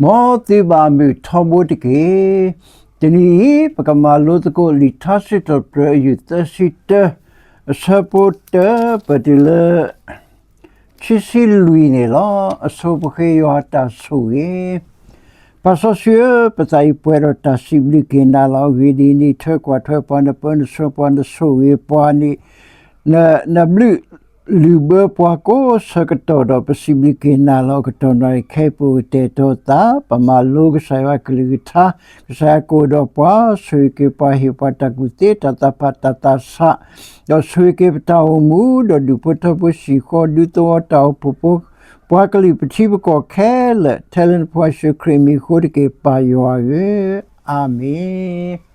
မ်သုဘၣ်မုာ်ထီဘိတက့ၢ်. တနံၤအံၤ ပကမၤလိသကိးလံာ်ထါစံးထီၣ်ပတြၢၤ အယုၢ်သၢဆံတၢ အဆၢဖိတၢ ပတုၤလၢ ခံဆံလွံၢ်န့ၣ်လီၤ. အဆိပဃ့ယွၤတၢ်ဆိၣ်ဂ့ၤ. ပၢ်စီဆှံဧၢ, ပသးအံၤပှဲၤဒီးတၢ်စံးဘျုးက့ၤနၤလီၤ. အဂ့ၢ်ဒ်အံၤ, နအံးထွဲကွၢ်ထွဲပှၤ, နပၢနဆှၢပှၤ, နဆိၣ်ဂ့ၤပှၤန့ၣ်, နဘျုးလုၢ်ဘၢပှၤကိးဆၢကတီၢ်ဒီး ပစံးဘျုးက့ၤနၤလီၤ. အကတီၢ်နၣ်ရံၣ်ခဲအံၤ ပအိၣ်ကတဲာ်ကတီၤသး, ပမၤလိကစၢ်ယွၤအကလုၢ်ကထါ, ကစၢ်ယွၤကအိၣ်ဒီးပှၤ, ဆိၣ်ဂ့ၤက့ၤပှၤ, ဟ့ၣ်ပှၤတၢ်ကူၣ်သ့, တၢ်သးဖး, တၢ်သးဆး, ဒီးဆိၣ်ဂ့ၤက့ၤပတၢ်အိၣ်မူ, ဒီးဒူၣ်ဖိထၢဖိ, ဟံၣ်ဃီဒူသဝီ, တၢ်အိၣ်ဖှိၣ်ဖိ, ပှၤကလုာ်ပထံပကီၢ်ခဲလၢာ်, ထဲလၢနဖိယ့ၣ်ၡူးခရံာ်အမံၤအဃိတက့ၢ်, ပၢ်ယွၤဧၢ, အၤမ့ၣ်.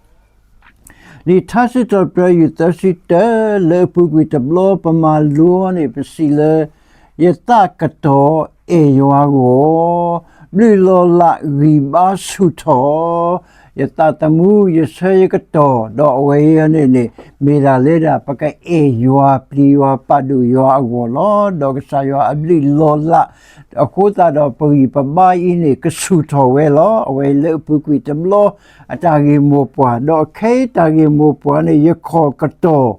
လံာ်ထါစံးထီၣ်ပတြၢၤ အယုၢ်သၢဆံတၢ လၢအပူၤကွံာ်တဘျီ ပမၤလိန့ၣ် ပစံးလၢ ယသးကတီၢ်အဲၣ်ယွၤဂီၢ်, ဘျုးလီၤလးဂံၢ်ဘါဆူၣ်ထီၣ်, ယသးသမူ ယဆၢယကတီၢ်, ဒီးအဝဲအံၤန့ၣ်န့ၣ် မ့ၢ်ဒၣ်လၢဒၣ် ပကအဲၣ်ယွၤ ပျံၤယွၤ ပာ်ဒိၣ်ယွၤအဂီၢ်လီၤ. ဒီးကစၢ်ယွၤအဘျုးလီၤလး အဃိသတးဒီး ပဂံၢ်ပဘါအံၤန့ၣ် ကဆူၣ်ထီၣ်ဝဲလီၤ. အဝဲလၢအပူၤကွံာ်တဘျီ အတၢ်ဂ့ၢ်မိၢ်ပှၢ်, ဒီးခဲအံၤတၢ်ဂ့ၢ်မိၢ်ပှၢ်န့ၣ် ယခီၣ်ကတီၢ်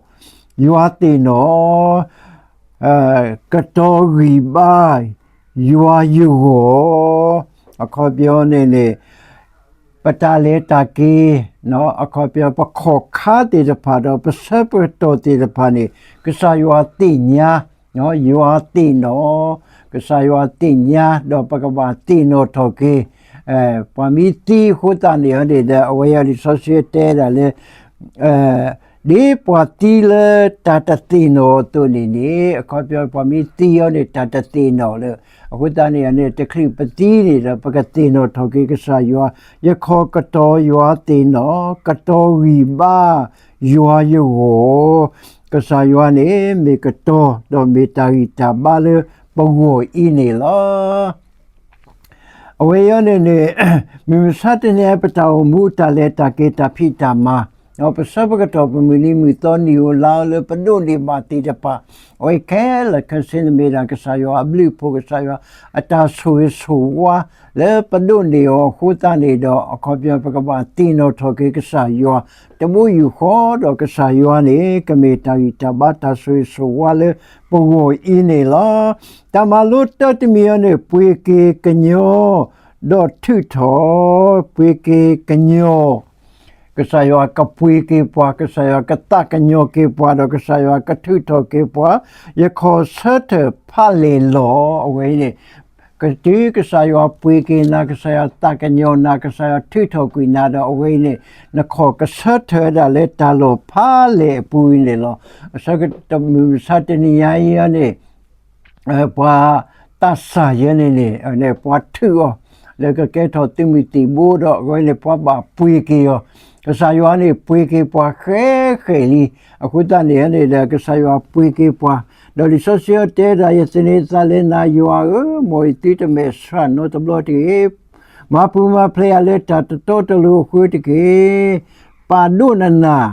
ယွၤသ့ၣ်နီၣ်, ကတီၢ်ဂံၢ်ဘါယွၤယဂီၢ်, အခီပညီန့ၣ်န့ၣ် ပတၢ်လဲၤတၢ်က့ၤ, အခီပညီ ပခီၣ်ခါသ့ၣ်တဖၣ်ဒီး ပဆၢပတီၢ်သ့ၣ်တဖၣ်န့ၣ် ကစၢ်ယွၤသ့ၣ်ညါ, ယွၤသ့ၣ်နီၣ်, ကစၢ်ယွၤသ့ၣ်ညါ ဒီးပကဘၣ်သ့ၣ်နီၣ်ထီၣ်က့ၤ, ပှၤမ့ၢ်သံအဃိသတးန့ၣ်န့ၣ်ဒီး အဝဲအံၤလံာ်စီဆှံတဲဒၣ်လၢ ဒ်ပှၤသံလၢတၢ်တသ့ၣ်နီၣ်အသိးန့ၣ်န့ၣ်, အခီပညီ ပှၤမ့ၢ်သံအီၤန့ၣ် တၢ်တသ့ၣ်နီၣ်လၢ, အဃိသတးန့ၣ်န့ၣ် တချုးပသံန့ၣ်ဒီး ပကသ့ၣ်နီၣ်ထီၣ်က့ၤကစၢ်ယွၤ, ယခီၣ်ကတီၢ်ယွၤသ့ၣ်နီၣ်, ကတီၢ်ဂံၢ်ဘါယွၤယဂီၢ်, ကစၢ်ယွၤန့ၣ် မ့ၢ်ကတီၢ် ဒီးမ့ၢ်တၢ်ဂံၢ်တၢ်ဘါလၢပဂီၢ်အံၤန့ၣ်လီၤ. အဝဲအံၤန့ၣ်န့ၣ် မုၢ်မဆါတနံၤအံၤ ပတၢ်အိၣ်မူ တၢ်လဲၤတၢ်က့ၤ တၢ်ဖံးတၢ်မၤ, ပဆၢပကတီၢ် ပမုၢ်နံၤမုၢ်သီ နံၣ်ဧိၤလါဧိၤလၢပဒိးန့ၢ်ဘၣ်သ့ၣ်တဖၣ်, အဝဲခဲလၢာ်ခဲဆ့န့ၣ် မ့ၢ်ဒၣ်ကစၢ်ယွၤအဘျုးအဖှိၣ်, ကစၢ်ယွၤအတၢ်ဆိၣ်ဂ့ၤဆိၣ်ဝါ လၢပဒိးန့ၢ်အီၤအဃိသတးန့ၣ်ဒီး အခီပညီ ပကဘၣ်သ့ၣ်နီၣ်ထီၣ်က့ၤကစၢ်ယွၤ တဘိယူၢ်ဃီဒီး ကစၢ်ယွၤန့ၣ် ကမ့ၢ်တၢ်ဂံၢ်တၢ်ဘါ တၢ်ဆိၣ်ဂ့ၤဆိၣ်ဝါလၢပဂီၢ်အံၤန့ၣ်လီၤ. တၢ်မၤလိတၢတမံၤအံၤန့ၣ် ပှ့ၤက့ၤကညီ ဒီးထုးထီၣ်, ပှ့ၤက့ၤကညီ ကစၢ်ယွၤကပှ့ၤက့ၤပှၤ, ကစၢ်ယွၤကသးကညီၤက့ၤပှၤ, ဒီးကစၢ်ယွၤကထုးထီၣ်က့ၤပှၤ, ယခီၣ်ဆၢထၢၣ်ဖးလဲၢ်လီၤ. အဝဲအံၤန့ၣ် တုၤကစၢ်ယွၤပှ့ၤက့ၤနၤ, ကစၢ်ယွၤသးကညီၤနၤ, ကစၢ်ယွၤထုးထီၣ်ကွံာ်နၤဒီး အဝဲအံၤန့ၣ် နခီၣ်ကဆၢထၢၣ်ဝဲဒၣ်လၢတၢ်လီၢ်ဖးလဲၢ်အပူၤအံၤန့ၣ်လီၤ. အဆၢကတီၢ်မုၢ်မဆါတနံၤညါအံၤန့ၣ် ပှၤသးစၢ်ယဲန့ၣ်န့ၣ် ပှၤထုးအီၤ လၢကကဲထီၣ်သုးမုၢ်သံၣ်ဘိဒီး အဝဲန့ၣ်ပှၤဘၣ်ပှ့ၤက့ၤအီၤ, ကစၢ်ယွၤန့ၣ် ပှ့ၤက့ၤပှၤဃဲးဃဲးလံ. အဃိသတးန့ၣ်န့ၣ်ဒီး ကစၢ်ယွၤပှ့ၤက့ၤပှၤ, ဒီးလံာ်စီဆှံတဲဒၣ် ယသန့ၤသးလၢနၤယွၤဧၢ, မ်ယသုတမဲာ်ဆှးနီတဘျီတဂ့ၤ. မၤပူၤမၤဖျဲးယၤလၢတၢ်တတီတလိၤအဃၢတက့ၢ်. ပာ်ဒိၣ်နနၢ်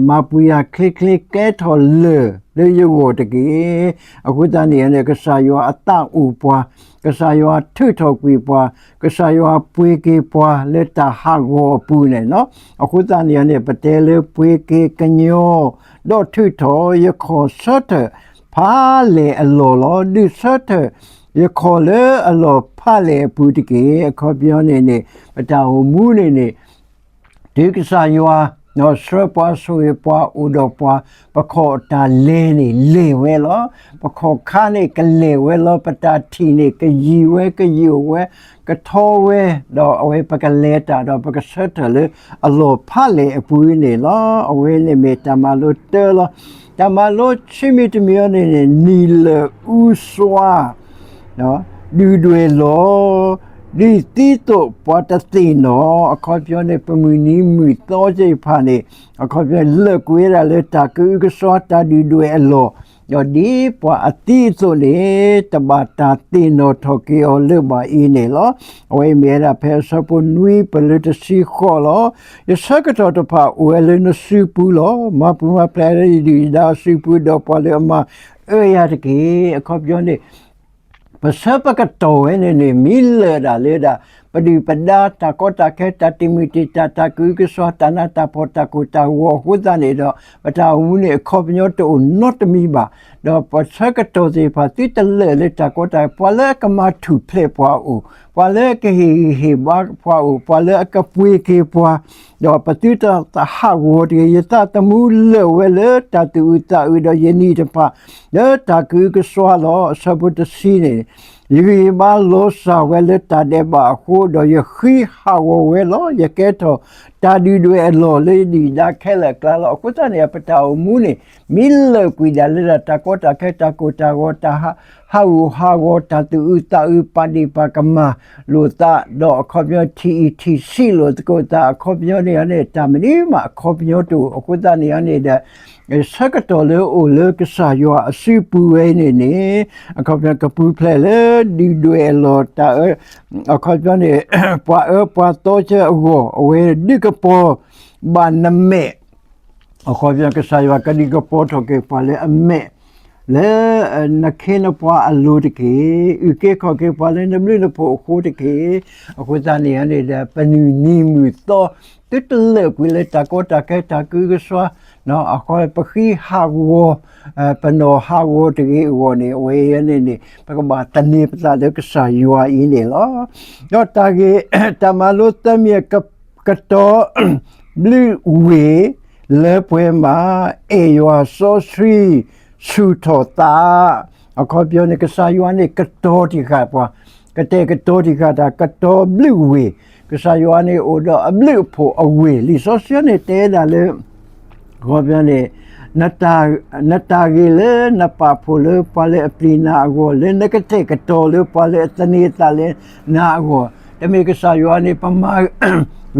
မၤပူၤယၤချ့ချ့ ကဲထီၣ်လၢၢ်လၢယဂီၢ်တက့ၢ်. အဃိသတးန့ၣ်န့ၣ် ကစၢ်ယွၤအသးအိၣ်ပှၤ, ကစၢ်ယွၤထုးထီၣ်ကွံာ်ပှၤ, ကစၢ်ယွၤပှ့ၤက့ၤပှၤလၢတၢ်ဟးဂီၤအပူၤန့ၣ်လီၤ. အဃိသတးန့ၣ်န့ၣ် ပတဲလၢပှ့ၤက့ၤကညီ, ဒီးထုးထီၣ်ယခီၣ်ဆၢထၢၣ်ဖးလဲၢ်အလီၢ်လီၤ. ဒုးဆၢထၢၣ် ယခီၣ်လၢအလီၢ်ဖးလဲၢ်အပူၤတက့ၢ်. အခီပညီန့ၣ်န့ၣ် ပတၢ်အိၣ်မူန့ၣ်န့ၣ် တုၤကစၢ်ယွၤ ဆှၢပှၤဆိၣ်ဂ့ၤပှၤအိၣ်ဒီးပှၤ, ပခီၣ်တၢ်လဲၤန့ၣ်လဲၤဝဲလီၤ. ပခီၣ်ခါန့ၣ်ကလဲၤဝဲလီၤ. ပတၢ်ထံၣ်န့ၣ်ကယံာ်ဝဲကယိာ်ဝဲ ကထီဝဲ, ဒီးအဝဲပကလဲၤတၢ်ဒီးပကဆၢထၢၣ်လၢအလီၢ်ဖးလဲၢ်အပူၤန့ၣ်လီၤ. အဝဲန့ၣ်မ့ၢ်တၢ်မၤလိတၢလီၤ. တၢ်မၤလိဆံမံၤတမံၤအံၤန့ၣ်န့ၣ် နံၣ်လၢာ်အူစွါ ဒုၣ်ဒွဲၣ်လီၤ. ဒ်သိးပှၤတသ့ၣ်နီၣ်, အခီပညီန့ၣ် ပမုၢ်နံၤမုၢ်သီသ့ၣ်တဖၣ်န့ၣ် အခီပညီလၢာ်ကွံာ်ဝဲဒၣ်လၢတၢ်ကအုကစွါတၢ်ဒုၣ်ဒွဲၣ်အလီၢ်, ဒီးဒ်ပှၤအသံအသိးန့ၣ် တဘၣ်တၢ်သ့ၣ်နီၣ်ထီၣ်က့ၤအီၤလၢၤဘၣ်အံၤန့ၣ်လီၤ. အဝဲအံၤမ့ၢ်ဝဲဒၣ်ဖဲအဆၢဖိနွံ ပလၢတဆံဃိးလီၤ. ယဆၢကတီၢ်တဖၣ်အိၣ်ဝဲလၢနစုပူၤလီၤ. မၤပူၤမၤဖျဲးလၢယဒုၣ်ယဒါအစုပူၤ ဒီးပှၤလၢအမၤအၢယၤတက့ၢ်. အခီပညီန့ၣ် ပဆၢပကတီၢ်ဝဲန့ၣ်န့ၣ် မ့ၢ်လၢာ်ဒၣ်လၢဒၣ် ပဒုၣ်ပဒါ တၢ်ကီတၢ်ခဲ တၢ်တံာ်မုၢ်တံာ်တာ် တၢ်ကအုကစွါ တၢ်နးတၢ်ဖှီၣ် တၢ်ကိၢ်တၢ်ဂီၤအဃိသတးန့ၣ်ဒီး ပတၢ်အိၣ်မူန့ၣ် အခီပညီတအိၣ်နီတမံၤဘၣ်. ဒီးပဆၢကတီၢ်သ့ၣ်တဖၣ် သုတလၢာ်လၢတၢ်ကီတၢ်ခဲ ပှၤလၢအကမၤထူၣ်ဖျဲးပှၤအိၣ်, ပှၤလၢအကဟ့ၣ်ဂံၢ်ဟ့ၣ်ဘါပှၤအိၣ်, ပှၤလၢအကပှ့ၤက့ၤပှၤ ဒီးပသုတသးဟးဂီၤတဂ့ၤ. ယသးသမူလၢာ်ဝဲလၢတၢ်သူၣ်အုးသးအုးဒီးယနံၣ်တဖၣ် လၢတၢ်ကအုကစွါလီၤ. အဆၢဖိတဆံန့ၣ် ယဂံၢ်ယဘါလီၤစၢ်ဝဲလၢတၢ်ဒဲးဘးအဃိ ဒီးယဃံဟးဂီၤဝဲလီၤ. ယကဲထီၣ်တၢ်ဒုၣ်ဒွဲၣ်အလီၢ်လၢယဒုၣ်ဒါခဲလၢာ်အကျါလီၤ. အဃိသတးန့ၣ် ပတၢ်အိၣ်မူန့ၣ် မ့ၢ်လၢာ်ကွံာ်ဒၣ်လၢတၢ်ကီတၢ်ခဲ တၢ်ကိၢ်တၢ်ဂီၤ တၢ်ဟးဂူာ်ဟးဂီၤ တၢ်သူၣ်အုးသးအုး ပာ်ဒ့ၣ်ပာ်ကမၣ်လိာ်သး ဒီးအခီပညီ ထံၣ်အံၣ်ထံၣ်ဆံးလိာ်သကိးသး အခီပညီန့ၣ်န့ၣ် တၢ်မနုၤမးအခီပညီတအိၣ်. အဃိသတးန့ၣ်န့ၣ်ဒီး ဆၢကတီၢ်လၢအိၣ်လၢကစၢ်ယွၤအစုပူၤဝဲအံၤန့ၣ်န့ၣ် အခီပညီကပူၤဖျဲးလၢဒုၣ်ဒွဲၣ်အလီၢ်တၢ်အၢ အခီပညီန့ၣ် ပှၤအၢပှၤသီဆၢအဂီၢ် အဝဲဒုးကပီၤဘၣ်နမဲာ် အခီပညီ ကစၢ်ယွၤကဒုးကပီၤထီၣ်က့ၤပှၤလၢအမဲာ် လၢနခ့နပှၤအလိၤတက့ၢ်. အုၣ်က့ၤခီၣ်က့ၤပှၤလၢနဘျုးနဖှိၣ်အဃိတက့ၢ်. အဃိသတးန့ၣ်န့ၣ်ဒီး ပနုၢ်နံၤမုၢ်သီ သုတလၢာ်ကွံာ်လၢတၢ်ကီတၢ်ခဲ တၢ်ကအုကစွါ အခီပညီ ပဃံဟးဂီၤ ပနီၢ်ဟးဂီၤတဂ့ၤအဂီၢ်န့ၣ် အဝဲအံၤန့ၣ်န့ၣ် ပကဘၣ်သန့ၤပသးလၢကစၢ်ယွၤအံၤန့ၣ်လီၤ. ဒီးတၢ်ဂ့ၢ် တၢ်မၤလိသၢမံၤ ကတီၤဘျုးဝ့ၢ်လၢပှဲၤမး အဲၣ်ယွၤစီဆှံ ဆူၣ်ထီၣ်သး အခီပညီန့ၣ် ကစၢ်ယွၤန့ၣ်ကတီၤတံၢ်ဃာ်ပှၤ, ကတဲာ်ကတီၤတံၢ်ဃာ်တၢ် ကတီၤဘျုးဝ့ၢ်, ကစၢ်ယွၤန့ၣ်အိၣ်ဒီးအဘျုးအဖှိၣ်အဝ့ၢ် လံာ်စီဆှံန့ၣ်တဲဒၣ်လၢ အခီပညီန့ၣ် နတၢ်ဂ့ၤလၢနပာ်ဖှိၣ်လၢပှၤလၢအပျံၤနၤအဂီၢ် လၢနကတဲာ်ကတီၤလၢပှၤလၢအသန့ၤသးလၢနၤအဂီၢ်, တမ့ၢ်ကစၢ်ယွၤန့ၣ် ပမၤ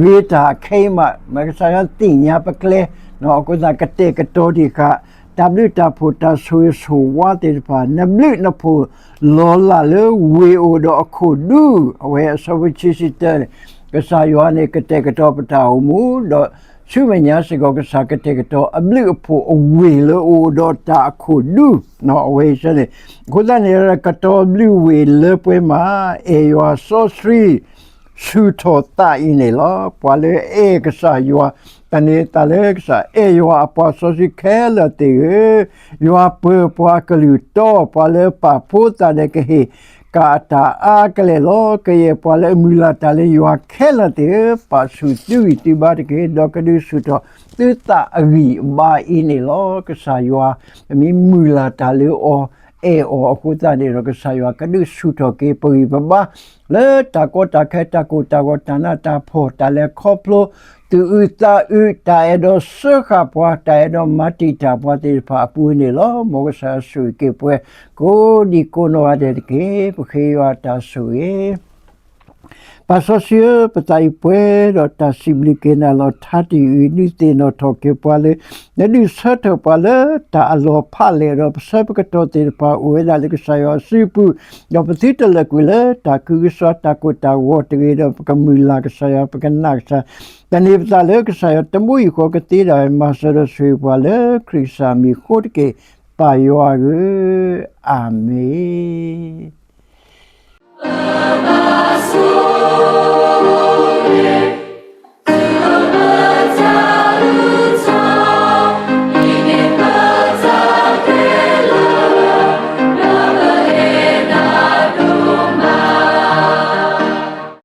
ဂ့ၤတၢ်အခဲအံၤမး, မ့ၢ်ကစၢ်ယွၤသ့ၣ်ညါပကျဲ, အဃိသတးကတဲာ်ကတီၤတံၢ်ဃာ် တၢ်ဘျုးတၢ်ဖှိၣ်တၢ်ဆိၣ်ဂ့ၤဆိၣ်ဝါသ့ၣ်တဖၣ် နဘျုးနဖှိၣ်လီၤလးလၢဝ့ၢ်အိၣ်ဒီးအခိၣ်ဒူ, အဝဲအဆၢဖိခံဆံတၢန့ၣ် ကစၢ်ယွၤန့ၣ် ကတဲာ်ကတီၤပတၢ်အိၣ်မူ, ဒီးဆူမဲာ်ညါစ့ၢ်ကီး ကစၢ်ကတဲာ်ကတီၤအဘျုးအဖှိၣ်အဝ့ၢ်လၢအအိၣ်ဒီးတၢ်အခိၣ်ဒူ, အဝဲအံၤန့ၣ်, အဃိသတးန့ၣ် ကတီၤဘျုးဝ့ၢ်လၢပှဲၤမး, အဲၣ်ယွၤစီဆှံ ဆူၣ်ထီၣ်သးအံၤန့ၣ်လီၤ. ပှၤလၢအအဲၣ်ကစၢ်ယွၤ, သန့ၤသးလၢကစၢ်, အဲၣ်ယွၤအပှၤစီဆှံခဲလၢာ်သ့ၣ်ဧၢ, ယွၤပၢၤပှၤကလုၢ်တီ, ပှၤလၢပာ်ဖှိၣ်သးဒီးကဟ့ၣ်ကၣ်အတၢ်အါကလဲာ်လီၤ. ကယဲၢ်ပှၤလၢအမုၢ်လၢ်တၢ်လၢယွၤခဲလၢာ်သ့ၣ်ဧၢ, ပာ်ဆူၣ်သုဂံၢ်သုဘါတက့ၢ်, ဒီးကဒုးဆူၣ်ထီၣ်သုသးအဂံၢ်အဘါအံၤန့ၣ်လီၤ. ကစၢ်ယွၤ ပမ့ၢ်မုၢ်လၢ်တၢ်လၢအီၤ, အဲၣ်အီၤအဃိသတးန့ၣ်ဒီး ကစၢ်ယွၤကဒုးဆူၣ်ထီၣ်က့ၤပဂံၢ်ပဘါ လၢတၢ်ကီတၢ်ခဲ တၢ်ကိၢ်တၢ်ဂီၤ တၢ်နးတၢ်ဖှီၣ် တၢ်လဲၤခီဖျိ သူၣ်အုးသးအုး တၢ်အဲၣ်ဒိးစၢဃာ်ပှၤ တၢ်အဲၣ်ဒိးမၤတံာ်တာ်ပှၤသ့ၣ်တဖၣ်အပူၤန့ၣ်လီၤ. မ်ကစၢ်ယွၤဆိၣ်ဂ့ၤက့ၤပှၤ ကိးဒံကိးနီၢ်ဂၤဒဲးတက့ၢ်. ပဃ့ယွၤတၢ်ဆိၣ်ဂ့ၤ ပၢ်စီဆှံဧၢ, ပသးအံၤပှဲၤဒီးတၢ်စံးဘျုးက့ၤနၤလီၤ. ထါတယုၢ်အံၤ ဒုးသ့ၣ်နီၣ်ထီၣ်က့ၤပှၤလၢ နဒုးဆၢထၢၣ်ပှၤလၢတၢ်အလီၢ်ဖးလဲၢ်ဒီး ပဆၢပကတီၢ်သ့ၣ်တဖၣ် အိၣ်ဝဲဒၣ်လၢကစၢ်ယွၤစုပူၤ, ဒီးပသုတလၢာ်ကွံာ်လၢတၢ်ကအုကစွါ တၢ်ကိၢ်တၢ်ဂီၤတဂ့ၤဒီး ပကမုၢ်လၢ်ကစၢ်ယွၤ, ပကနာ်ကစၢ်, သန့ၤပသးလၢကစၢ်ယွၤ တဘိယူၢ်ဃီကသ့ဒၣ်ဝဲ မၤစၢၤဒီးဆိၣ်ဂ့ၤပှၤလၢခရံာ်ကစၢ်မံၤအဃိတက့ၢ်. ပၢ်ယွၤဧၢ, အၤမ့ၣ်.